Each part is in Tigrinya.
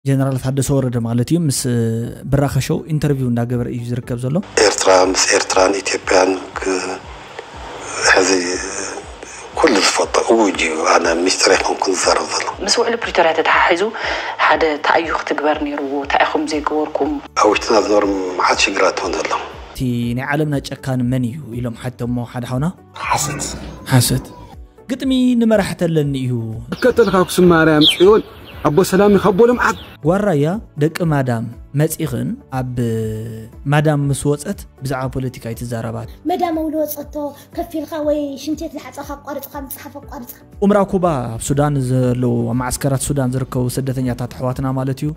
ጀነራል ታደሰ ወረደ ማለት እዩ፣ ምስ ብራኸ ሾው ኢንተርቪው እንዳገበረ እዩ ዝርከብ ዘሎ። ኤርትራ ምስ ኤርትራን ኢትዮጵያን ክ- ሕዚ ኩሉ ዝፈልጦ እውጅ እዩ። ኣነ ሚስጥር ኣይኮንኩን ዝዛረብ ዘሎ። ምስ ውዕሊ ፕሪቶርያ ተተሓሒዙ ሓደ ተኣዩ ክትግበር ነይርዎ፣ እንታይ ኢኹም ዘይገበርኩም? ኣብ ውሽጥና ዝነብሩ መዓት ሽግራት እውን ዘሎ። እቲ ናይ ዓለምና ጨካን መን እዩ ኢሎም ሓተሞ ሓደ ሓውና። ሓሰት ሓሰት ግጥሚ ንመራሕቲ ኣለኒ እዩ። እከተልካ ኣክሱም ማርያም ጽዮን ኣቦ ሰላም ካብ ቦሎም ዓድ ጓራያ ደቂ ማዳም መጺኽን ኣብ ማዳም ምስ ወጸት ብዛዕባ ፖለቲካ ኣይትዛረባት። መዳም ውሊ ወጸቶ ከፊልካ ወይ ሽንቴት ዝሓጸኻ ኣቋርጽኻ ምጽሓፍ ኣቋርጽኻ። ኡምራ ኩባ ኣብ ሱዳን ዘለዉ ኣብ ማዓስከራት ሱዳን ዝርከቡ ስደተኛታት ኣሕዋትና ማለት እዩ።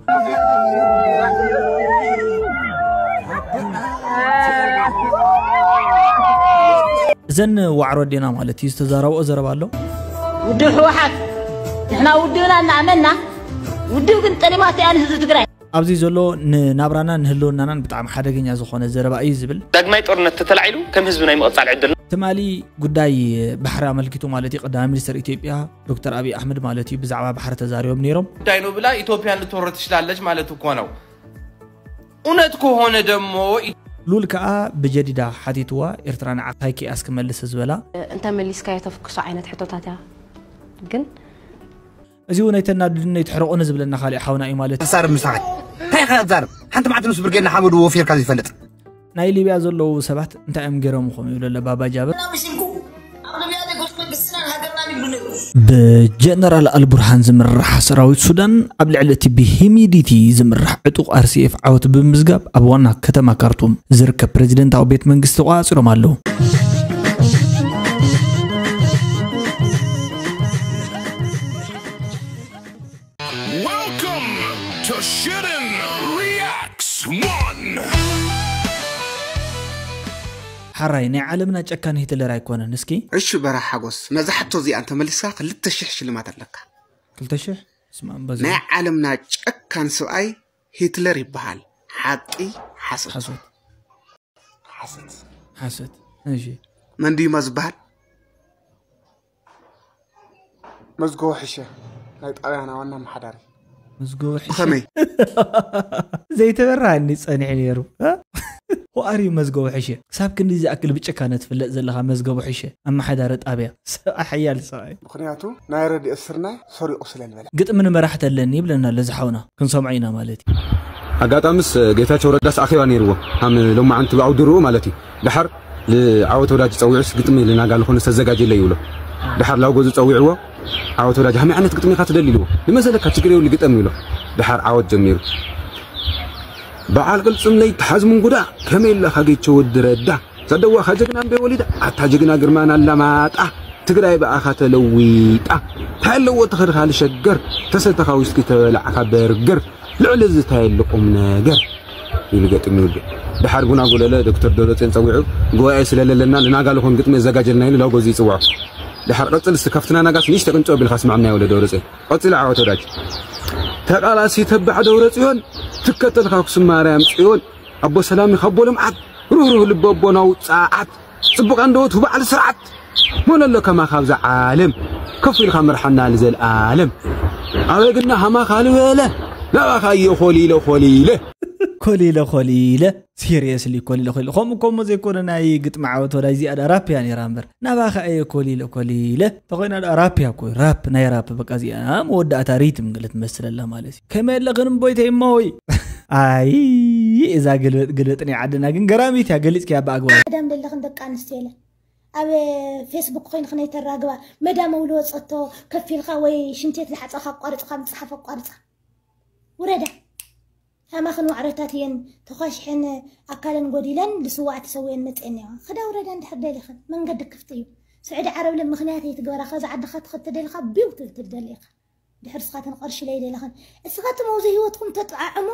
እዘን ዋዕሮ ኣዴና ማለት እዩ ዝተዛረብኦ ዘረባ ኣሎ። ውድብ ህወሓት ንሕና ውድብና እናኣመንና ውድብ ግን ጠሊማቶ እያ ንህዝቢ ትግራይ። ኣብዚ ዘሎ ንናብራናን ንህልውናናን ብጣዕሚ ሓደገኛ ዝኾነ ዘረባ እዩ ዝብል። ዳግማይ ጦርነት ተተላዒሉ ከም ህዝቢ ናይ ምቕፃል ዕድልና ትማሊ ጉዳይ ባሕሪ ኣመልኪቱ ማለት እዩ ቀዳማይ ሚኒስትር ኢትዮጵያ ዶክተር ኣብይ ኣሕመድ ማለት እዩ ብዛዕባ ባሕሪ ተዛሪቦም ነይሮም። ጉዳይ ነው ብላ ኢትዮጵያን ልትወር ትችላለች ማለት እኮ ነው። እውነት ከሆነ ደግሞ ሉል ከዓ ብጀዲዳ ሓቲትዋ ኤርትራ ንዓኻ እንታይ ክያስ ክመልስ ዝበላ። እንተ መሊስካዮ ተፍክሶ ዓይነት ሕቶታት እያ ግን እዚ እውን ኣይተናድድን ኣይትሕረቑን ዝብለና ካሊእ ሓውና እዩ ማለት እዩ። ተዛረብ ምሳኻ እንታይ ኢኻ ትዛረብ? ሓንቲ መዓልቲ ምስ ብርጌድ ንሓመዱ ወፊርካ ዘይፈልጥ። ናይ ሊብያ ዘለዉ ሰባት እንታይ እዮም ገይሮምኹም ይብለለ ባባ ጃብር። ብጀነራል ኣልቡርሃን ዝምራሕ ሰራዊት ሱዳን ኣብ ልዕሊ እቲ ብሂሚዲቲ ዝምራሕ ዕጡቕ ኣርሲኤፍ ዓወት ብምምዝጋብ ኣብ ዋና ከተማ ካርቱም ዝርከብ ፕሬዚደንታዊ ቤት መንግስቲ ተቖጻጺሮም ኣለዉ። Welcome to Shitten Reacts one! ሓራይ ናይ ዓለምና ጨካን ሂትለር ኣይኮነን እስኪ። እሺ በራ ሓጎስ ነዛ ሕቶ እዚኣ እንተመሊስካ ክልተ ሽሕ ሽልማት ኣለካ። ክልተ ሽሕ? ስማም በዚ ናይ ዓለምና ጨካን ስብኣይ ሂትለር ይበሃል። ሓቂ ሓሶት? ሓሶት። ሓሰት። ሓሰት። እሺ። መን ድዩማ ዝበሃል? መዝገቡ ሕሸ ናይ ጣብያና ዋና ኣመሓዳሪ። መዝገቡ ሕሸ። ብኸመይ? ዘይተበራሃኒ ጸኒሑ ነይሩ። እ? Who are you መዝገቡ ሕሸ? ክሳብ ክንዲ ዝኣክል ብጭካነ ትፍለጥ ዘለኻ መዝገቡ ሕሸ፣ ኣመሓዳሪ ጣብያ። ሰብኣይ ሓያል ሰብኣይ። ምኽንያቱ ናይ ረድኤት ስርናይ ሰሪቑ ስለ ዝበለ። ግጥሚ ንመራሕቲ ኣለኒ ይብለና ኣሎ እዚ ሓውና። ክንሰምዖ ኢና ማለት እዩ። ኣጋጣምስ ጌታቸው ረዳስ ኣኼባ ነይርዎ ሃም ሎማዓንቲ ብኣው ድርኡ ማለት እዩ። ድሓር ልዓወት ወዳጅ ጸዊዑስ ግጥሚ ልናጋ ልኾነ ዝተዘጋጀለ ይብሎ። ድሓር ላው ገዙ ጸዊዕዎ ዓወት ወዳጅ ሃመይ ዓይነት ግጥሚ ኢኻ ትደሊ ኢልዎ። ንመሰለካ ችግር የብሉ ግጠም ይብሎ። ድሓር ዓወት ጀሚሩ በዓል ቅልጽም ለይትሓዝ ምንጉዳ ከመይ ኣለኻ ጌቾ ወዲ ረዳ። ሰደዋኻ ጀግና እምበይ ወሊዳ ኣታ ጀግና ግርማን ኣላማጣ ትግራይ ብኣኻ ተለዊጣ። እንታይ ኣለዎ ተኸድኻ ልሸገር ተሰተኻ ዊስኪ ተበላዕካ በርገር ልዕሊ እዚ እንታይ ኣሎ ቁም ነገር ኢሉ ገጢሙ ይውድእ። ድሓር ቡና ጎለለ ዶክተር ደብረፅዮን ፀዊዑ ጉባኤ ስለለለና ንናጋ ልኾን ግጥሚ ኣዘጋጀልና ኢሉ ላው ገዙ ይፅውዖ። ድሓር ቀፅል እስቲ ካብትና ናጋስ ንእሽተ ቅንጭ ኣቢልካ ስምዐና ይወለ ደብረፅዮን። ቀፂሉ ዓወት ወዳጅ ተቓላሲ ተባዕ ደብረፅዮን ትከተልካ ኣክሱም ማርያም ፅዮን ኣቦ ሰላሚ ካብ ቦሎም ዓድ ሩህሩህ ልቢ ኣቦና ውፃዓት ፅቡቕ ኣንደወት ባዕሊ ስርዓት መን ኣሎ ከማኻ ኣብዛ ዓለም ከፍ ኢልካ ምርሓና ንዘልኣለም ኣበግና ሃማኻ ልበለ ናባኻ እየ ኮሊለ ኮሊለ ኮሊለ ኮሊለ ሲሪየስሊ ኮሊለ ኮሊለ ከምኡ ከምኡ ዘይኮነ ናይ ግጥሚ ዓወት ወዳይ እዚኣ ዳ ራፕ እያ ነይራ እምበር ናባኻ እየ ኮሊለ ኮሊለ ተኾይና ዳ ራፕ እያ እኮ ራፕ ናይ ራፕ በቃ እዚኣ መወዳእታ ሪትም ገለ ትመስል ኣላ ማለት እዩ ከመይ ኣለኽን እምቦይተይ እሞ ወይ ኣይ እዛ ግልብጥ ግልብጥ ናይ ዓድና ግን ገራሚት እያ ገሊፅክያ ብኣግባቡ ቀደም ዘለኽን ደቂ ኣንስትዮ ኢለን ኣብ ፌስቡክ ኮይንክ ነይተራግባ መዳም ኣውሎ ወፀቶ ከፊልካ ወይ ሽንቴት ዝሓፀኻ ኣቋርፅካ ምፅሓፍ ኣቋርፃ ውረዳ ሃማኽን ዋዕሮታት እየን ተኳሽሐን ኣካለን ጎዲለን ልስዋዕ ተሰዊአን መፅኤን እኒዋ ክዳ ውረዳ እንድሕር ደሊኽን መንገዲ ክፍቲ እዩ ስዑዲ ዓረብ ለ ምኽንያት እየ ትግበራ ከዛ ዓድኻ ትኸድ ተደሊኻ ቢው ትብል ትደሊ ኢኻ ድሕር ስኻትን ቐርሺ ለይደለኽን እስኻትም ኣብዚ ህይወትኩም ተጠዓዕሙ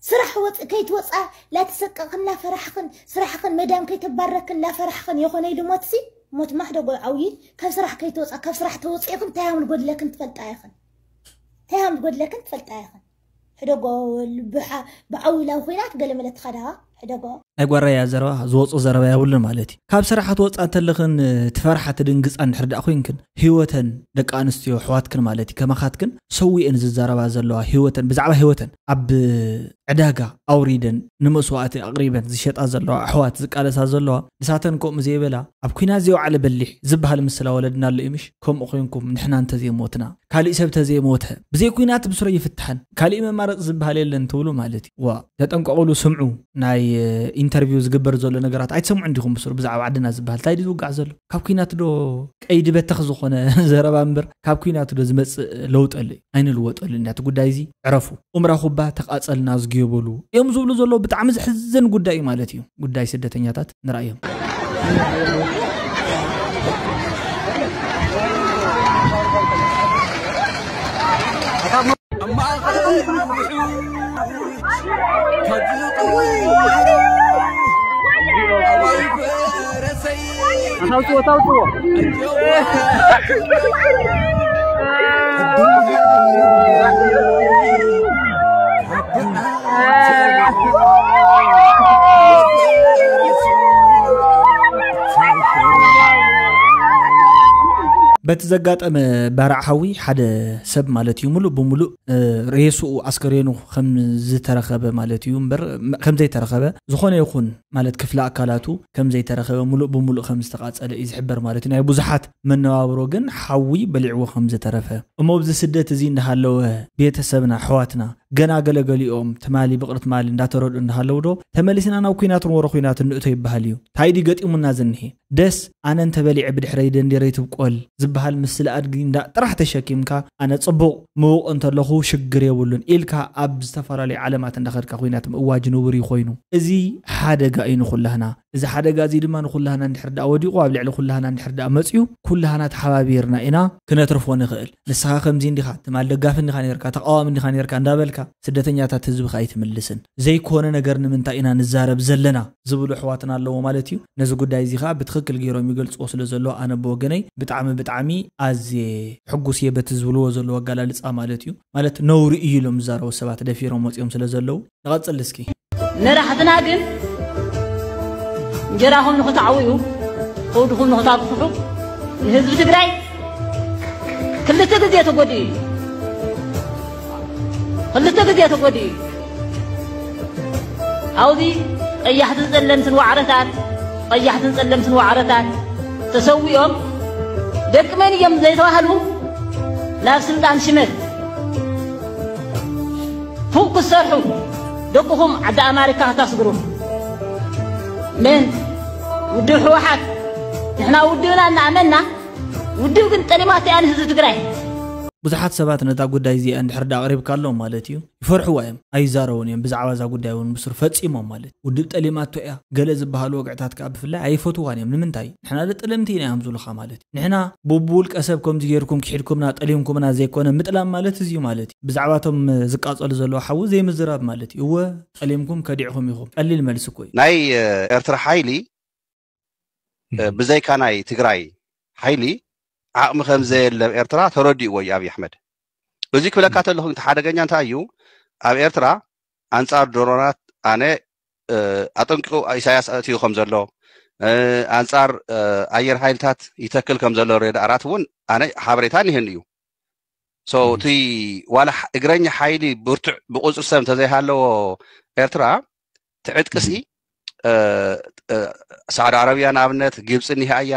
ስራሕ ወፅ ከይትወፃ ላተሰቀቕን ላፈራሕኽን ስራሕኽን መዳም ከይተባረክን ላፈራሕኽን የኾነ ኢሉ ሞትሲ ሞት ማሕደጎ ዓውይል ካብ ስራሕ ከይትወፃ ካብ ስራሕ ተወፂእኽን እንታይ ሃም ዝጎድለክን ትፈልጣ ኢኽን እንታይ ሃም ዝጎድለክን ትፈልጣ ኢኽን ሕደጎ ብዓውይላዊ ኮይናት ገለመለ ትኸዳ ዕደጋ ናይ ጓራያ ዘረባ ዝወፁ ዘረባ የብሉን ማለት እዩ። ካብ ስራሕ ትወፃ እንተለኽን ትፈርሓ ትድንግፃ እንድሕር ደኣ ኮይንክን ህይወተን ደቂ ኣንስትዮ ኣሕዋትክን ማለት እዩ ከማኻትክን ሰዊኤን ዝዛረባ ዘለዋ ህይወተን ብዛዕባ ህይወተን ኣብ ዕዳጋ ኣውሪደን ንመስዋእቲ ኣቕሪበን ዝሸጣ ዘለዋ ኣሕዋት ዝቃለሳ ዘለዋ ንሳተን ከምኡ ዘይበላ ኣብ ኩናት ዘይወዓለ በሊሕ ዝበሃል ምስላ ወለድና ኣሎ እዩ ምሽ? ከምኡ ኮይንኩም ንሕና እንተዘይሞትና ካሊእ ሰብ ተዘይሞተ ብዘይ ኩናት ብስሮ ይፍትሐን ካሊእ መማረፂ ዝበሃል የለን ትብሉ ማለት እዩ። ዋ ተጠንቀቑሉ ስምዑ። ናይ ኢንተርቪው ዝግበር ዘሎ ነገራት ኣይትሰምዑ እንዲኹም ብስሩ ብዛዕባ ዓድና ዝበሃል እንታይ ድዩ ዝውጋዕ ዘሎ ካብ ኩናት ዶ ቀይዲ በተኽ ዝኾነ ዘረባ እምበር ካብ ኩናት ዶ ዝመፅእ ለውጠሉ እዩ ኣይንልወጠሉ ኢና እቲ ጉዳይ እዚ ዕረፉ። ኡምራ ኩባ ተቓፀልና ዝግዮ በሉ እዮም ዝብሉ ዘለዉ ብጣዕሚ ዘሕዝን ጉዳይ እዩ ማለት እዩ። ጉዳይ ስደተኛታት ንርኣዮም። በቲ ዘጋጠመ ባርዕ ሓዊ ሓደ ሰብ ማለት እዩ ሙሉእ ብሙሉእ ሬስኡ ኣስከሬኑ ከም ዝተረኸበ ማለት እዩ እምበር ከም ዘይተረኸበ ዝኾነ ይኹን ማለት ክፍለ ኣካላቱ ከም ዘይተረኸበ ሙሉእ ብሙሉእ ከም ዝተቓፀለ እዩ ዝሕበር ማለት እዩ። ናይ ብዙሓት መነባብሮ ግን ሓዊ በሊዕዎ ከም ዝተረፈ እሞ ኣብዚ ስደት እዚ እንዳሃለወ ቤተሰብና ኣሕዋትና ገና ገለገሊኦም ትማሊ ብቕሪ ትማሊ እንዳተረድኡ እንዳሃለዉ ዶ ተመሊስና ናብ ኩናትን ወረ ኩናትን ንእቶ ይበሃል እዩ። ታይ ድዩ ገጢሙና ዝኒሄ? ደስ ኣነ እንተበሊዐ ብድሕረይ ደንዴረይ ትብቆል ዝበሃል ምስለ ኣድጊ እንዳ ጥራሕ ተሸኪምካ ኣነ ፅቡቕ ምውቕ እንተለኹ ሽግር የብሉን ኢልካ ኣብ ዝተፈላለዩ ዓለማት እንዳኸድካ ኩናት ምእዋጅ ንቡር እዩ ኮይኑ እዚ ሓደጋ እዩ ንኹላህና። እዚ ሓደጋ እዚ ድማ ንኹላህና እንድሕር ደኣ ወዲቑ ኣብ ልዕሊ ኩላህና እንድሕር ደኣ መፅዩ ኩላህና ተሓባቢርና ኢና ክነትርፎ ንኽእል። ንስኻ ከምዚ እንዲኻ ትማል ደጋፊ እንዲኻ ነርካ ተቃዋሚ እንዲኻ ነርካ እንዳበልካ ስደተኛታት ህዝብኻ ኣይትምልስን። ዘይኮነ ነገር ንምንታይ ኢና ንዛረብ ዘለና ዝብሉ ኣሕዋትና ኣለዎ ማለት እዩ። ነዚ ጉዳይ እዚ ኸዓ ብትኽክል ገይሮም ይገልፅዎ ስለ ዘለዉ ኣነ ብወገነይ ብጣዕሚ ብጣዕሚ ኣዝየ ሕጉስ እየ በቲ ዝብልዎ ዘለዉ ኣገላልፃ ማለት እዩ። ማለት ነውሪ እዩ ኢሎም ዝዛረቡ ሰባት ደፊሮም ወፂኦም ስለ ዘለዉ ንቐፅል እስኪ። መራሕትና ግን እንጀራኹም ንኽትዓውዩ ከውድኹም ንኽታግፍሑ ንህዝቢ ትግራይ ክልተ ግዜ ተጎዲኡ እዩ። ክልተ ግዜ ተጎዲኡ እዩ። ኣብዚ ቀያሕትን ጸለምትን ዋዕረታት ቀያሕትን ጸለምትን ዋዕረታት ተሰዊኦም ደቂ መን እዮም ዘይተባህሉ ናብ ስልጣን ሽመት ፉቕ ክትሰርሑ ደቅኹም ዓዲ ኣማሪካ ክታስግሩ ምን ውድብ ህወሓት ንሕና ውድብና እናኣመንና ውድብ ግን ጠሊማቶ እያ ንህዝቢ ትግራይ። ብዙሓት ሰባት ነታ ጉዳይ እዚኣ እንድሕር ዳ ኣቕሪብካሎም ማለት እዩ ይፈርሕዋ እዮም ኣይዛረቡን እዮም ብዛዕባ እዛ ጉዳይ እውን ብስሩ ፈጺሞም ማለት ውድብ ጠሊማቶ እያ ገለ ዝበሃሉ ወግዕታት ከዓ ብፍላይ ኣይፈትዋን እዮም ንምንታይ ንሕና ዶ ጠለምቲ ኢና እዮም ዝብሉኻ ማለት እዩ ንሕና ብብውልቀ ሰብ ከምዚ ጌርኩም ክሒድኩምና ጠሊምኩምና ዘይኮነ ምጥላም ማለት እዚ እዩ ማለት እዩ ብዛዕባ እቶም ዝቃጸሉ ዘለዉ ሓዊ ዘይምዝራብ ማለት እዩ እወ ጠሊምኩም ከዲዕኹም ኢኹም ቀሊል መልሲ እኮ እዩ ናይ ኤርትራ ሓይሊ ብዘይካ ናይ ትግራይ ሓይሊ ዓቕሚ ከም ዘየለ ኣብ ኤርትራ ተረዲእዎ እዩ ኣብይ ኣሕመድ። እዚ ክብለካ ተለኹ እቲ ሓደገኛ እንታይ እዩ? ኣብ ኤርትራ ኣንጻር ድሮናት ኣነ ኣጠንቂቑ ኢሳያስ ኣእትዩ ከም ዘሎ ኣንጻር ኣየር ሓይልታት ይተክል ከም ዘሎ ሬዳኣራት እውን ኣነ ሓበሬታ እኒሀኒ እዩ። So እቲ ዋላ እግረኛ ሓይሊ ብርቱዕ ብቁፅሪ ሰብ እንተዘይሃለዎ ኤርትራ ትዕጥቅሲ ሳዑዲ ዓረብያ ንኣብነት ግብፂ እኒሃ እያ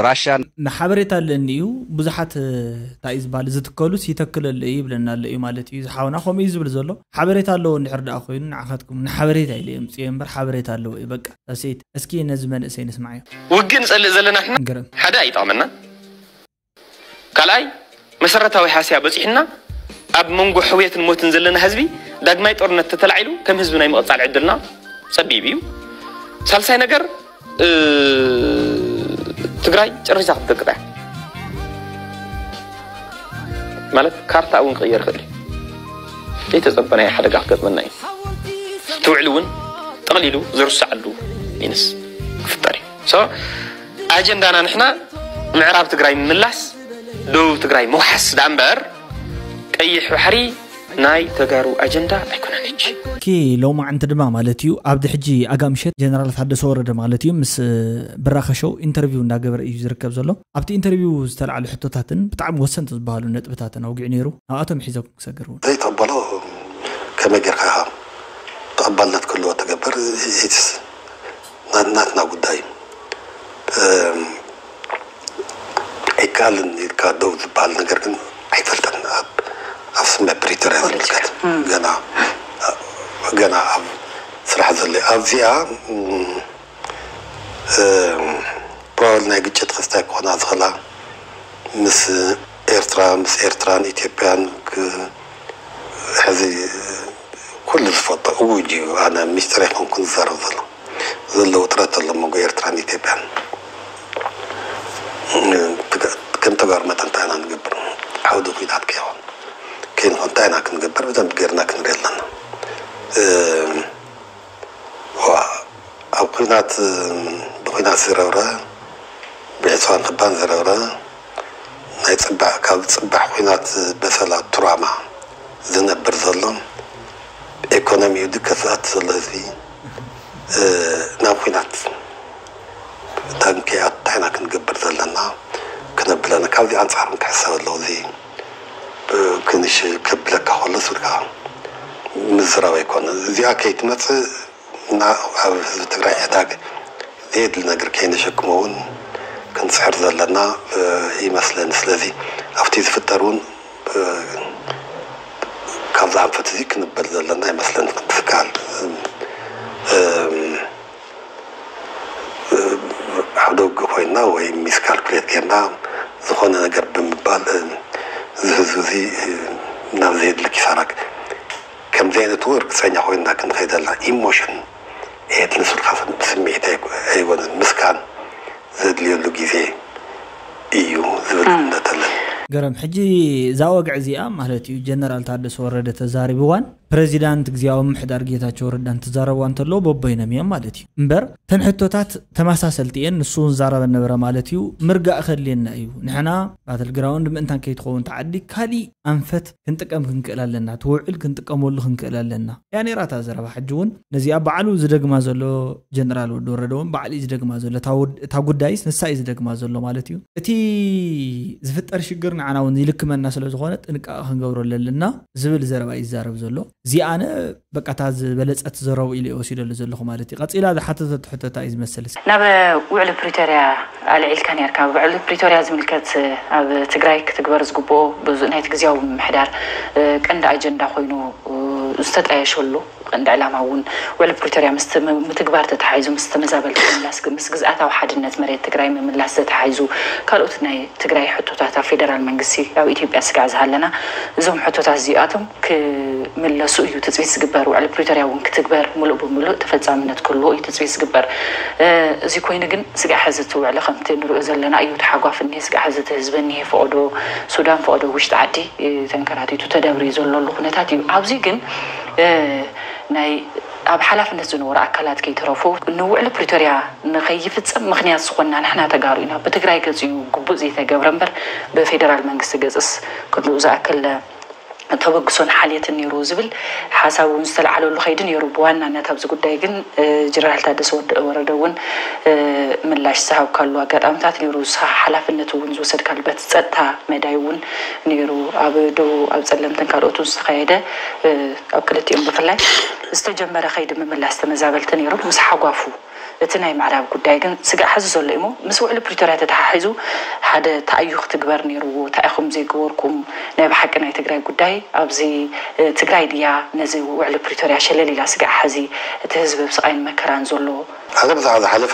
ራሽያ ንሓበሬታ ኣለኒ እዩ ብዙሓት እንታይ እዩ ዝበሃል ዝትከሉስ ይተክለሉ እዩ ይብለና ኣሎ እዩ ማለት እዩ ዝሓውና ከምኡ እዩ ዝብል ዘሎ ሓበሬታ ኣለዎ እንድሕር ደኣ ኮይኑ ንዓኻትኩም ንሓበሬታ ኢለ የምፅዮ እምበር ሓበሬታ ኣለዎ እዩ በቃ ሴት እስኪ ነዚ መንእሰይ ንስማዓዮ ውግእ ንፀልእ ዘለና ንሕና ግርም ሓደ ኣይጠቕመና ካልኣይ መሰረታዊ ሃስያ በፂሑና ኣብ መንጎ ሕውየትን ሞትን ዘለና ህዝቢ ዳግማይ ጦርነት ተተላዒሉ ከም ህዝቢ ናይ ምቕፃል ዕድልና ፀቢብ እዩ። ሳልሳይ ነገር ትግራይ ጨሪሳ ክትደቅጣ ማለት ካርታ እውን ክቕየር ይኽእል እዩ። ዘይተፀበናዮ ሓደጋ ክገጥመና እዩ። እቲ ውዕሊ እውን ጠቕሊሉ ዝርሰዓሉ ሚንስ ክፍጠር እዩ። ኣጀንዳና ንሕና ምዕራብ ትግራይ ምምላስ ደቡብ ትግራይ ምውሓስ ደኣ እምበር ቀይሕ ባሕሪ ናይ ተጋሩ ኣጀንዳ ኣይኮነን። ሕጂ ኪ ሎማዕንቲ ድማ ማለት እዩ፣ ኣብቲ ሕጂ ኣጋምሸት ጀነራል ታደሰ ወረደ ማለት እዩ ምስ ብራኸ ሾው ኢንተርቪው እንዳገበረ እዩ ዝርከብ ዘሎ። ኣብቲ ኢንተርቪው ዝተላዕሉ ሕቶታትን ብጣዕሚ ወሰንቲ ዝበሃሉ ነጥብታትን ኣውጊዑ ነይሩ። ኣብኣቶም ሒዘኩም ክሰግር እውን ዘይተቐበሎ ከመይ ጌርካ ኢኻ ተቐባልነት ክህልዎ ትገብር? ኢትስ ናትና ጉዳይ እዩ። ኣይከኣልን ኢልካ ደው ዝበሃል ነገር ግን ኣይፈልጠን። ኣብ ስምምዕ ፕሪቶርያ ዝምልከት ገና ገና ኣብ ስራሕ ዘሎ ኣብዚኣ ፕሮባብል ናይ ግጭት ክስታይ ክኾና ዝኽእላ ምስ ኤርትራ ምስ ኤርትራን ኢትዮጵያን ሕዚ ኩሉ ዝፈልጦ እውጅ እዩ። ኣነ ሚስጥር ኣይኮንኩን ዝዛረብ ዘሎ ዘሎ ውጥረት ኣሎ መንጎ ኤርትራን ኢትዮጵያን። ከም ተጋሩ መጠን እንታይ ኢና ንገብር? ዓውዲ ኩናት ከይኾን ከይንኾን እንታይ ኢና ክንገብር ብደንብ ገይርና ክንርኢ ኣለና። ኣብ ኩናት ብኩናት ዝረብረ ብዕፅዋን ክባን ዝረብረ ናይ ፅባሕ ካብ ፅባሕ ኩናት በሰላ ቱራማ ዝነብር ዘሎ ኢኮኖሚኡ ድከ ዝኣት ዘሎ ህዝቢ ናብ ኩናት ታንኪ ኣታይና ክንገብር ዘለና ክነብለና ካብዚ ኣንፃር ክሕሰብ ኣለዎ። እዚ ክንሽ ከብለካ ከሎ ስልካ ምዝራብ ኣይኮነ። እዚኣ ከይትመፅእ እና ኣብ ህዝቢ ትግራይ ዕዳግ ዘየድሊ ነገር ከይነሸክሞ እውን ክንፅሕር ዘለና ይመስለኒ። ስለዚ ኣብቲ ዝፍጠር እውን ካብዚ ኣንፈት እዚ ክንበል ዘለና ይመስለኒ። ክትካል ኣብ ደውጊ ኮይና ወይ ሚስካልኩሌት ጌርና ዝኾነ ነገር ብምባል እዚ ህዝቢ እዚ ናብ ዘየድሊ ኪሳራ ከምዚ ዓይነት እውን ርግፀኛ ኮይና ክንኸይደላ ኢሞሽን እየት ንስልካ ስምዒት ኣይኮነን ምስካን ዘድልየሉ ግዜ እዩ ዝብል እምነት ኣለኒ። ገረም ሕጂ እዛ ወግዒ እዚኣ ማለት እዩ ጀነራል ታደሰ ወረደ ተዛሪብዋን ፕረዚዳንት ግዝያዊ ምሕዳር ጌታቸው ረዳ እንትዛረብዋ እንተለዉ በበይኖም እዮም ማለት እዩ። እምበር እተን ሕቶታት ተመሳሰልቲ እየን። ንሱ እውን ዛረበ ነበረ ማለት እዩ። ምርጋእ ከድልየና እዩ። ንሕና ባትል ግራውንድ ምእንታን ከይትኸውን ተዓዲ ካሊእ ኣንፈት ክንጥቀም ክንክእል ኣለና፣ ትውዕል ክንጥቀመሉ ክንክእል ኣለና እያ ነይራ እታ ዘረባ። ሕጂ እውን ነዚኣ ባዕሉ ዝደግማ ዘሎ ጀነራል ወዲ ወረደ እውን ባዕሉ እዩ ዝደግማ ዘሎ። እታ ጉዳይስ ንሳ እዩ ዝደግማ ዘሎ ማለት እዩ። እቲ ዝፍጠር ሽግር ንዓና እውን ይልክመና ስለ ዝኾነ ጥንቃቐ ክንገብረሉ ኣለና ዝብል ዘረባ እዩ ዝዛረብ ዘሎ። እዚኣ ኣነ በቃ እታ ዝበለፀት ዘረቡ ኢለ ወሲደሉ ዘለኹ ማለት እዩ። ቀፂላ ዝሓተተት ሕቶታ እዩ ዝመስል። ናብ ውዕሊ ፕሪቶርያ ኣልዒልካ ነርካ። ውዕሊ ፕሪቶርያ ዝምልከት ኣብ ትግራይ ክትግበር ዝግብኦ ብዙ ናይቲ ግዜያዊ ምምሕዳር ቀንዲ ኣጀንዳ ኮይኑ ዝተጣየሸሉ ቀንዲ ዕላማ እውን ውዕሊ ፕሪቶርያ ምስ ምትግባር ተተሓሒዙ ምስ ተመዛበልቲ ምምላስ ምስ ግዝኣታዊ ሓድነት መሬት ትግራይ ምምላስ ተተሓሒዙ ካልኦት ናይ ትግራይ ሕቶታት ኣብ ፌደራል መንግስቲ ኣብ ኢትዮጵያ ስጋዕ ዝሃለና እዞም ሕቶታት እዚኣቶም ክምለሱ እዩ ትፅቢት ዝግበር። ውዕሊ ፕሪቶርያ እውን ክትግበር ሙሉእ ብሙሉእ ተፈፃምነት ክህልዎ እዩ ትፅቢት ዝግበር። እዚ ኮይኑ ግን ስጋዕ ሕዚ እቲ ውዕሊ ከምቲ ንሪኦ ዘለና እዩ። ተሓጓፍ እኒሄ፣ ስጋዕ ሕዚ እቲ ህዝቢ እኒሄ፣ ፈቐዶ ሱዳን፣ ፈቐዶ ውሽጢ ዓዲ ተንከራቲቱ ተደብርዩ ዘሎ ኩነታት እዩ። ኣብዚ ግን ናይ ኣብ ሓላፍነት ዝነበሩ ኣካላት ከይተረፉ ንውዕሊ ፕሪቶርያ ንኸይፍፀም ምኽንያት ዝኾንና ንሕና ተጋሩ ኢና። ብትግራይ ገፅ እዩ ግቡእ ዘይተገብረ እምበር ብፌደራል መንግስቲ ገፅስ ክንድኡ ዝኣክል ተበግሶን ሓልየትን ነይሩ ዝብል ሓሳብ እውን ዝተለዓለሉ ከይዲ ነይሩ። ብዋናነት ኣብዚ ጉዳይ ግን ጀነራል ታደሰ ወረደ እውን ምላሽ ዝሃብካሉ ኣጋጣሚታት ነይሩ። ንስኻ ሓላፍነት እውን ዝወሰድካሉ በቲ ፀጥታ መዳይ እውን ነይሩ። ኣብ ደቡብ ኣብ ፀለምትን ካልኦትን ዝተኻየደ ኣብ ክልቲኦም ብፍላይ ዝተጀመረ ከይዲ ምምላስ ተመዛበልቲ ነይሩ ምስ ሓጓፉ እቲ ናይ ምዕራብ ጉዳይ ግን ስጋዕ ሕዚ ዘሎ እሞ ምስ ውዕሊ ፕሪቶርያ ተተሓሒዙ ሓደ ተኣዩ ክትግበር ነይርዎ። እንታይ ኢኹም ዘይገበርኩም? ናይ ብሓቂ ናይ ትግራይ ጉዳይ ኣብዚ ትግራይ ድያ ነዚ ውዕሊ ፕሪቶርያ ሸለል ኢላ ስጋዕ ሕዚ እቲ ህዝቢ ኣብ ስቓይን መከራን ዘሎ? ኣነ ብዛዕባ ዝሓለፈ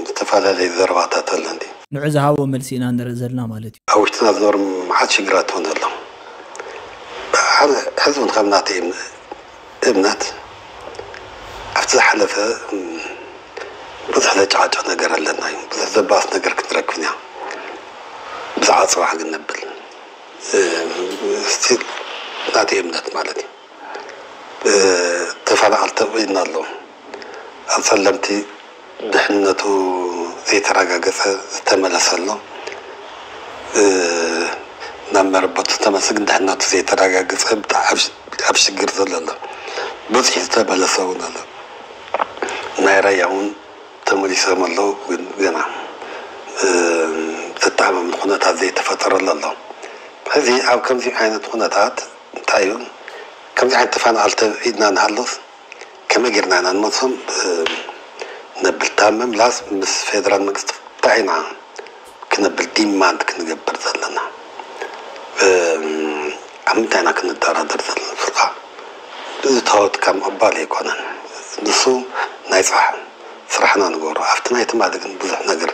ዝተፈላለየ ዘረባታት ኣሎ እንዲ ንዑ ዝሃቦ መልሲ ኢና ንርኢ ዘለና ማለት እዩ። ኣብ ውሽጥና ዝነብሩ መዓት ሽግራት እውን ኣሎ። ሓደ ሕዚ እውን ከም ናተይ እምነት ኣብቲ ዝሓለፈ ብዙሕ ዘጨቃጨቅ ነገር ኣለና እዩ። ብዙሕ ዘባእስ ነገር ክንረክብ ኢና። ብዛዕባ ፅባሕ ግን ነብል ስቲል ናተይ እምነት ማለት እዩ። ተፈናቀልቲ ኢና ኣሎ ኣብ ፀለምቲ ድሕንነቱ ዘይተረጋገፀ ዝተመለሰ ኣሎ። ናብ መረበቱ ዝተመሰግን ድሕነቱ ዘይተረጋገጸ ብጣዕሚ ኣብ ሽ- ኣብ ሽግር ዘሎ ኣሎ። በፂሑ ዝተመለሰ እውን ኣሎ። ናይ ራያ እውን ተመሊሶም ኣለዉ፣ ግን ገና ተተኣማምን ኩነታት ዘይተፈጠረሉ ኣሎ። ሕዚ ኣብ ከምዚ ዓይነት ኩነታት እንታይ እዩ? ከምዚ ዓይነት ተፈናቐልቲ ኢድና ንሃሎስ ከመይ ጌርና ኢና ንመልሶም? ነብል ታመም ላስ ምስ ፌደራል መንግስቲ እንታይ ኢና ክነብል ዲማንድ ክንገብር ዘለና? ኣብ ምንታይ ኢና ክንደራደር ዘለና? ስልካ እዚ ተወት ካብ ምቕባል ኣይኮነን። ንሱ ናይ ፅባሕ ስራሕና ንገብሮ። ኣብቲ ናይ ትማሊ ግን ብዙሕ ነገር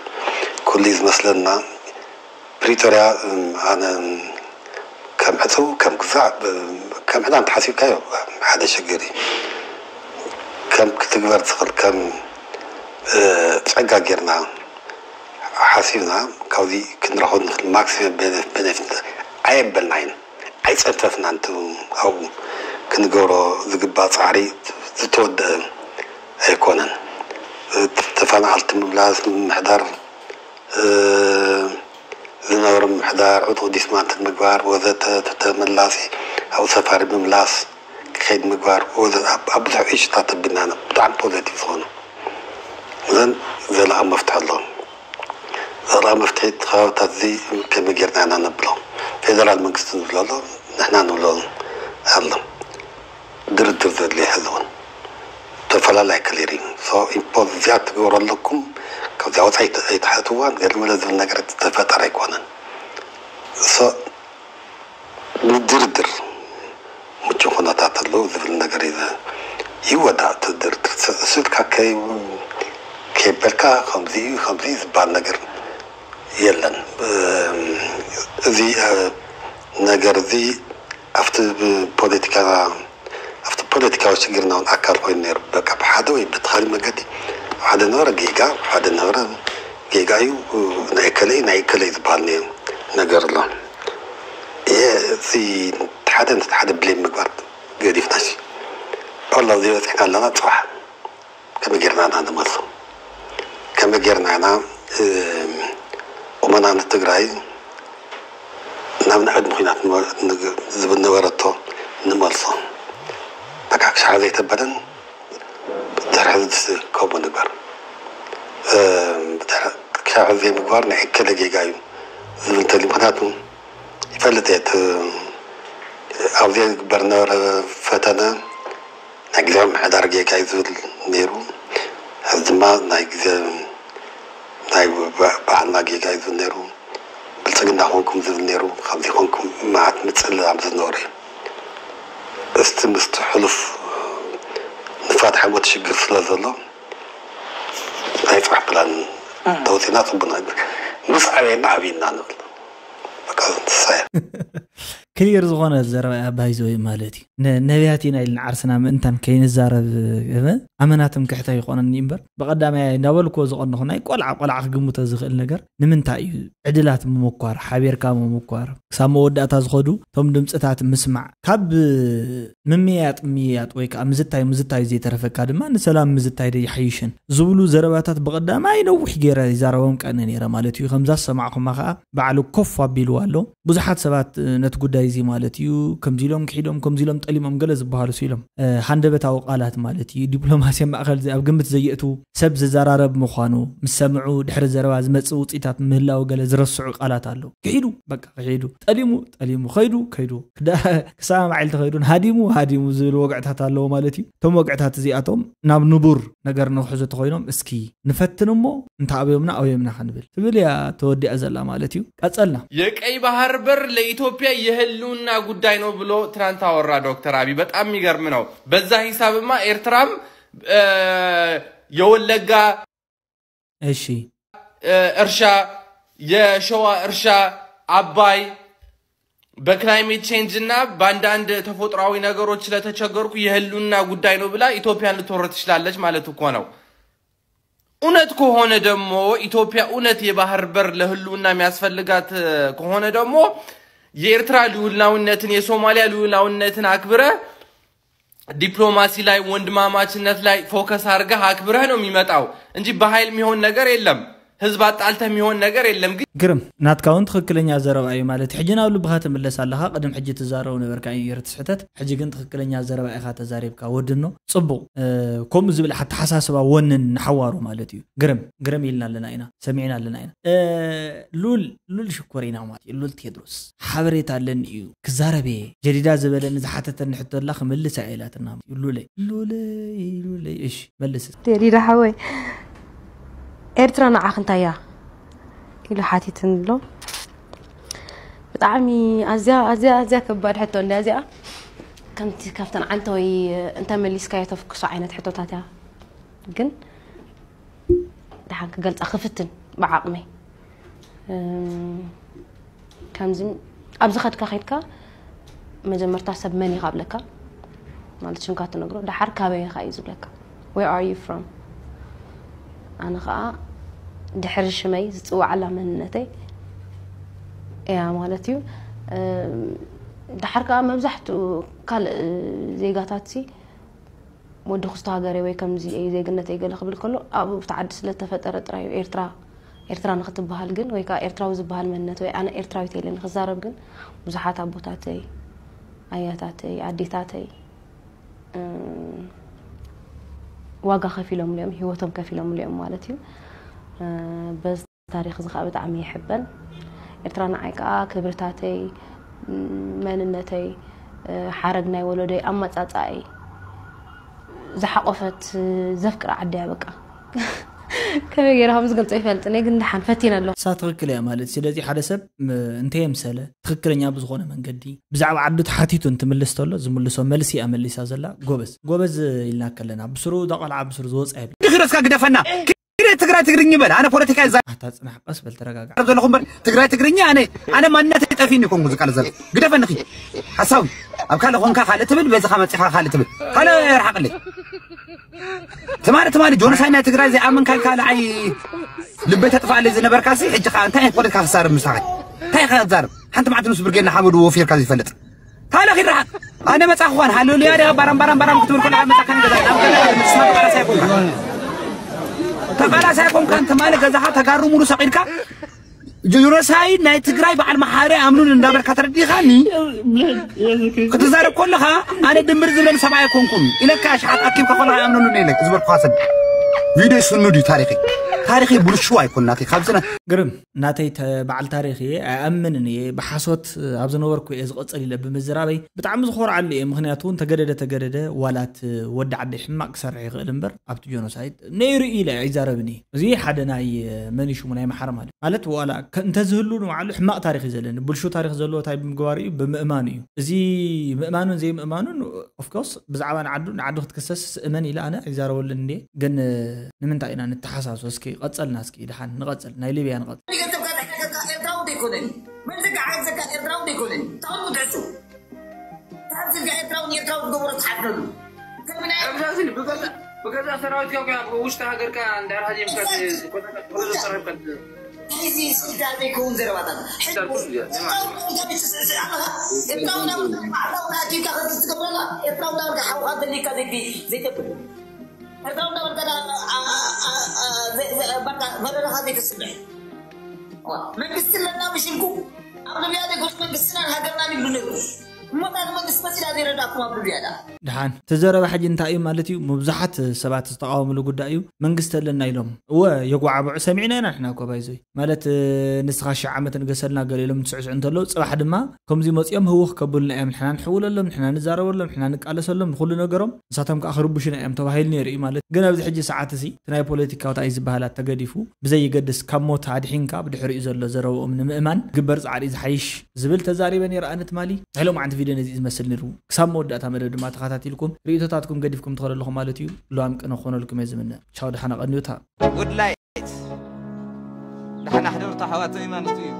ኩሉ እዩ ዝመስለና። ፕሪቶርያ ኣነ ከም ዕፅው ከም ግዛዕ ከም ዕዳ እንተሓሲብካዮ ሓደ ሽግር እዩ። ከም ክትግበር ዝኽእል ከም ጸጋ ጌርና ሓሲብና ካብዚ ክንረኽቦ ንኽእል ማክሲመም ቤኔፊት ኣየበልናይን ኣይጸንፈፍናን። ኣብኡ ክንገብሮ ዝግባእ ፃዕሪ ዝተወደአ ኣይኮነን። ተፈናቐልቲ ምምላስ፣ ምምሕዳር ዝነበሩ ምምሕዳር፣ ዕጡቕ ዲስማንትል ምግባር ወዘተ፣ ተመላሲ ኣብኡ ሰፋሪ ምምላስ ክኸይድ ምግባር ወዘተ ኣብ ብዙሕ ኢሹታት ኣቢልና ኢና። ብጣዕሚ ፖዘቲቭ ዝኾኑ እዘን ዘለኣ መፍትሒ ኣለዎም። ዘላ መፍትሒ እቲ ከባብታት እዚ ከመይ ጌርና ኢና ነብሎ? ፌደራል መንግስቲ ዝብሎ ኣሎ፣ ንሕና ንብሎ ኣሎ። ድርድር ዘድልዮ ሕዚ እውን ተፈላለይ ክሊር እዩ። ኢምፖዝ እዚኣ ትገብሩ ኣለኩም፣ ካብዚኣ ወፃኢ ኣይትሓትዋን ገለመለ ዝብል ነገር ዝተፈጠረ ኣይኮነን። ንድርድር ምቹ ኩነታት ኣለዉ ዝብል ነገር ይወዳእ። እቲ ድርድር ስልካ ከይበልካ ከምዚ እዩ ከምዚ እዩ ዝበሃል ነገር የለን። እዚ ነገር እዚ ኣብቲ ፖለቲካ ኣብቲ ፖለቲካዊ ሽግርና እውን ኣካል ኮይኑ ነይሩ። በቃ ብሓደ ወይ በቲ ካሊእ መገዲ ሓደ ነበረ ጌጋ፣ ሓደ ነበረ ጌጋ እዩ፣ ናይ እከለ እዩ፣ ናይ እከለ እዩ ዝበሃል ነይሩ ነገር ኣሎ። ይሄ እዚ ሓደ ነቲ ሓደ ብሌም ምግባር ገዲፍናሽ ኦላ ዘይበፅሕና ኣለና። ፅባሕ ከመይ ጌርና ኢና ንመልሶ? ከመይ ጌርና ኢና ቁመና ንትግራይ ናብ ንዕድሚ ኩናት ዝብል ነበረቶ ንመልሶ? በቃ ክሻዕ ዘይተበለን ድሕሪ ሕዚ ከምኡ ንግበር። ክሻዕ ዘይምግባር ናይ እከለ ጌጋ እዩ ዝብል እንተልዩ፣ ምክንያቱ ይፈልጥ እየ። ኣብዚኣ ዝግበር ነበረ ፈተነ ናይ ግዜ ምሕዳር ጌጋ እዩ ዝብል ነይሩ። ሕዚ ድማ ናይ ግዜ ናይ ባህልና ጌጋ እዩ ዝብል ነይሩ። ብልፅግና ኮንኩም ዝብል ነይሩ። ካብዚ ኮንኩም መዓት ምፅልላም ዝነበረ እዩ። እስቲ ምስቲ ሕሉፍ ንፋት ሓሞት ሽግር ስለ ዘሎ ናይ ፅባሕ ፕላን ተወፂና ፅቡቅ ነገር ምስ ዓበየና ዓብይና ንብል። በቃ ንሳ እያ። ክሊር ዝኾነ ዘረባ ባይዘወይ ማለት እዩ። ነቢያት ኢና ኢልና ዓርስና ምእንታን ከይንዛረብ ኣመናትም ክሕተ ይኾነኒ እምበር ብቐዳማይ እንዳበልክዎ ዝቐንኹ ናይ ቆልዓ ቆልዓ ክግምቶ ዝኽእል ነገር ንምንታይ እዩ ዕድላት ምምኳር ሓቢርካ ምምኳር ክሳብ መወዳእታ ዝኸዱ እቶም ድምፅታት ምስማዕ ካብ ምምያጥ ምያጥ ወይ ከዓ ምዝታይ ምዝታይ ዘይተረፈካ ድማ ንሰላም ምዝታይ ዶ ይሓይሽን ዝብሉ ዘረባታት ብቐዳማይ ነዊሕ ገይረ ይዛረቦም ቀኒ ነይረ ማለት እዩ። ከምዛ ዝሰማዕኹማ ከዓ ባዕሉ ኮፍ ኣቢልዋ ኣሎ። ብዙሓት ሰባት ነቲ ጉዳይ እዚ ማለት እዩ ከምዚ ኢሎም ክሒዶም ከምዚ ኢሎም ጠሊሞም ገለ ዝበሃሉ ሲ ኢሎም ሃንደበታዊ ቃላት ማለት እዩ ዲፕሎማሲ ማእኸል ኣብ ግምት ዘየእትዉ ሰብ ዝዘራረብ ምዃኑ ምስ ሰምዑ ድሕሪ ዘረባ ዝመፅእ ውፅኢታት ምህላው ገለ ዝረስዑ ቃላት ኣሎ። ክሒዱ በቃ ክሒዱ ጠሊሙ ጠሊሙ ኸይዱ ከይዱ ክሰማማዕ ኢሉ ተኸይዱን ሃዲሙ ሃዲሙ ዝብል ወግዕታት ኣለዎ ማለት እዩ። እቶም ወግዕታት እዚኣቶም ናብ ንቡር ነገር ንክሕዙ ተኾይኖም እስኪ ንፈትን እሞ እንተ ኣበዮምና ኣበዮምና ክንብል ትብል እያ ተወዲኣ ዘላ ማለት እዩ። ቀጸልና። የቀይ ባህር በር ለኢትዮጵያ የህልውና ጉዳይ ነው ብሎ ትናንት አወራ ዶክተር አብይ። በጣም የሚገርም ነው። በዛ ሂሳብማ ኤርትራም የወለጋ እሺ እርሻ፣ የሸዋ እርሻ፣ አባይ በክላይሜት ቼንጅ እና በአንዳንድ ተፈጥሯዊ ነገሮች ስለተቸገርኩ የህልውና ጉዳይ ነው ብላ ኢትዮጵያን ልትወር ትችላለች ማለት እኮ ነው። እውነት ከሆነ ደግሞ ኢትዮጵያ እውነት የባህር በር ለህልውና የሚያስፈልጋት ከሆነ ደግሞ የኤርትራ ልዑላዊነትን የሶማሊያ ልዑላዊነትን አክብረ ዲፕሎማሲ ላይ ወንድማማችነት ላይ ፎከስ አድርገህ አክብረህ ነው የሚመጣው እንጂ በኃይል የሚሆን ነገር የለም። ህዝብ አጣልተህ የሚሆን ነገር የለም። ግን ግርም፣ ናትካ እውን ትኽክለኛ ዘረባ እዩ። ማለት ሕጂ ናብ ልብኻ ትምለስ ኣለኻ። ቅድም ሕጂ ትዛረቡ ነበርካ፣ ይርትስ ሕተት። ሕጂ ግን ትኽክለኛ ዘረባ ኢኻ ተዛሪብካ። ወድኖ ጽቡቕ፣ ከምኡ ዝብል ኣተሓሳስባ ወንን ንሓዋሩ ማለት እዩ። ግርም ግርም ኢልና ኣለና ኢና፣ ሰሚዕና ኣለና ኢና። ሉል ሉል ሽኮሪና ማለት እዩ። ሉል ቴድሮስ፣ ሓበሬታ ኣለኒ እዩ፣ ክዛረብ እየ። ጀዲዳ ዝበለኒ ዝሓተተኒ ሕቶ ኣላ፣ ክምልስ እየ ኢላትና። ሉለይ ሉለይ ሉለይ። እሺ፣ መልስ። ቴዲ ሓወይ፣ ኤርትራ ንዓኽ እንታይ እያ ኢሉ ሓቲትኒ ኣሎ። ብጣዕሚ ኣዝያ ኣዝያ ኣዝያ ከባድ ሕቶ እንድያ እዚኣ። ከምቲ ካብተን ዓንተወይ እንተመሊስካዮ ተፍክሶ ዓይነት ሕቶታት እያ። ግን ደሓን ክገልጻ ክፍትን ብዓቕመይ። ከምዚ ኣብዚ ኸድካ ኸድካ መጀመርታ ሰብ መን ኢኻ ብለካ፣ ማለት ሽምካ ትነግሮ። ደሓር ካበይ ኢኻ እዩ ዝብለካ። Where are you from? ኣነ ኸዓ ድሕሪ ሽመይ ዝፅዋዓላ መንነተይ እያ ማለት እዩ። ደሓር ከዓ መብዛሕትኡ ካልእ ዜጋታት ሲ ወዲ ክስቶ ሃገረይ ወይ ከምዚ እዩ ዜግነተይ ገለ ክብል ከሎ ኣብኡ ብቲ ዓዲ ስለተፈጠረ ጥራይ እዩ። ኤርትራ ኤርትራ ንክትበሃል ግን ወይ ከዓ ኤርትራዊ ዝበሃል መንነት ወይ ኣነ ኤርትራዊት ኢለ ንክዛረብ ግን ብዙሓት ኣቦታተይ ኣያታተይ ኣዴታተይ ዋጋ ከፊሎምሉ እዮም፣ ህይወቶም ከፊሎምሉ እዮም ማለት እዩ። በዚ ታሪኽ እዚ ከዓ ብጣዕሚ ይሕበን። ኤርትራ ንዓይ ከዓ ክብርታተይ፣ መንነተይ፣ ሓረግ ናይ ወለዶይ፣ ኣመፃፅኣይ ዝሓቆፈት ዘፍቅራ ዓዲ እያ። በቃ ከመይ ገይረ ከም ዝገልፆ ይፈልጥን እየ፣ ግን ደሓን ፈቲነ ኣለኹ። እሳ ትኽክል እያ ማለት። ስለዚ ሓደ ሰብ እንተየምሰለ ትኽክለኛ ብዝኾነ መንገዲ ብዛዕባ ዓዱ ተሓቲቱ እንትምልስ ተሎ ዝምልሶ መልሲ እያ መሊሳ ዘላ። ጎበዝ ጎበዝ ኢልና ከለና ብስሩ እዛ ቆልዓ ብስሩ ዝወፅኣ የብላ። ድኽረስካ ግደፈና። ትግራይ ትግራይ ትግርኝ በል። ኣነ ፖለቲካ ይዛ ኣታ ፅናሕ፣ ቀስ በል፣ ተረጋጋ። ዘለኹም በል። ትግራይ ትግርኛ ኣነ ኣነ ማንነት ጠፊኒ ኮንኩ ዝቃል ዘለ ግደፈንኺ። ሓሳዊ ኣብ ካልእ ኮንካ ካልእ ትብል፣ በዚኻ መፂኻ ካልእ ትብል። ካልእ ርሓቅለይ። ትማሊ ትማሊ ጆኖሳይድ ናይ ትግራይ ዘይኣምን ካልካ ንዓይ ልበይ ተጥፋኣለይ ዝነበርካ ሲ ሕጂ ከዓ እንታይ ፖለቲካ ክዛረብ ምሳኻ? እንታይ ኢኻ ትዛረብ? ሓንቲ መዓልቲ ምስ ብርጌድ ንሓመዱ ወፊርካ ዘይፈልጥ ታለ ኺድ ረሓቅ። ኣነ መጻ ኳን ሃሌሉያ ዲያ ባራም ባራም ባራም ክትብል ከለኻ መጻ ካን ገዛ ናብ ገዛ ምስ ተቃላሳይ ኮንካ ተቃላሳይ ኮንካ እንተ ማለ ገዛኻ ተጋሩ ሙሉ ሰቂድካ ጆኖሳይድ ናይ ትግራይ በዓል መሓሪ ኣምኑን እንዳበልካ ተረዲኻኒ ክትዛረብ ከለኻ ኣነ ድምር ዝብለን ሰብኣይ ኮንኩም ኢለካ ሸሓት ኣኪብካ ከለኻ ኣምኑን ኢለ ዝበልኩኻ ሰብ ቪድዮ ስኑ ድዩ ታሪኺ ታሪኺ ብልሽው ኣይኮን ናተይ ካብዚ ና- ግርም ናተይ ተ- በዓል ታሪኽ እየ ኣይኣምንን እየ ብሓሶት ኣብ ዝነበርኩ እየ ዝቐፅል ኢለ ብምዝራበይ ብጣዕሚ ዝኾርዓሉ እየ ምኽንያቱ እውን ተገደደ ተገደደ ዋላት ወዲ ዓደይ ሕማቕ ክሰርሕ ይኽእል እምበር ኣብቲ ጆኖሳይድ ነይሩ እዩ ኢለ ኣይዛረብን እየ እዚ ሓደ ናይ መን እዩ ሽሙ ናይ መሓረ ማለት ማለት ዋላ ከ- እንተዝህሉ ንባዕሉ ሕማቕ ታሪኽ እዩ ዘለኒ ብልሹ ታሪኽ ዘለዎ ታይ ብምግባሩ እዩ ብምእማኑ እዩ እዚ ምእማኑን ዘይምእማኑን ኦፍኮርስ ብዛዕባ ንዓዱ ንዓዱ ክትክሰስ እመን ኢለ ኣነ ኣይዛረበሉን እንዴ ግን ንምንታይ ኢና ንተሓሳሶ እስኪ ቀጸልና እስኪ ድሓን ንቐጽል ናይ ሊብያ ንቐጽል ገንዘብካ ዝሕገካ ኤርትራዊ ዘይኮነን መን ዘጋዓዘካ ኤርትራዊ ዘይኮነን ታውን ትሕሱ ታብዚ ኤርትራዊ ኤርትራዊ ዝገበሮ ትሓፍረሉ ከምናይ እብዛዝን ብገዛ ብገዛ ሰራዊትካ እኮ ኣብ ውሽጢ ሃገርካ እንድሕር ሃዲምካ ዝቆጣጠር ሰራዊትካ እዚ ስልታ ዘይከውን ዘረባታት ሕጂ ኤርትራዊ ናበልካ ሓውካ ደሊካ ዘይገብር ኤርትራዊ ናበልካ መረረኻ ዘይተስምዕ መንግስቲ ኣለና ምሽልኩ ኣብ ልብያ ደጎች መንግስትና ሃገርና ይብሉ ነይሩ እሞታት መንግስቲ መሲላ ዘይረዳኩም ኣብ ልብያ ዳ ድሓን እቲ ዘረባ ሕጂ እንታይ እዩ ማለት እዩ? ምብዙሓት ሰባት ዝተቓወምሉ ጉዳይ እዩ። መንግስቲ ኣለና ኢሎም እወ የጓዓብዑ ሰሚዕና ኢና ንሕና እኮ ባይዞይ ማለት ንስኻ ሽሕ ዓመት ንገሰልና ገለ ኢሎም ትስዕስዑ እንተለዉ ፅባሕ ድማ ከምዚ መፂኦም ህውኽ ከብሉና እዮም። ንሕና ንሕውለሎም፣ ንሕና ንዛረበሎም፣ ንሕና ንቃለሰሎም ንኩሉ ነገሮም ንሳቶም ከዓ ክርብሹና እዮም ተባሂሉ ነይሩ እዩ ማለት ግን ኣብዚ ሕጂ ሰዓት እዚ እቲ ናይ ፖለቲካዊ እንታይ ዝበሃል ተገዲፉ ብዘይገድስ ካብ ሞት ኣድሒንካ ብድሕሪኡ ዘሎ ዘረብኦም ንምእማን ግበር ፃዕሪ ዝሓይሽ ዝብል ተዛሪበ ነይረ ኣነ ትማሊ ናይ ሎማዓንቲ ቪድዮ ነዚ ዝመስል ነይሩ ክሳብ መወዳእታ መደብ ድማ ተኸታቲልኩም ርእቶታትኩም ገዲፍኩም ትኸደለኹም ማለት እዩ ልዋም ቅነ ክኾነልኩም እየ ዝምነ ቻው ደሓና ቀንዩታ ጉድላይት ደሓና ሕደርቱ ኣሕዋተይ ማለት እዩ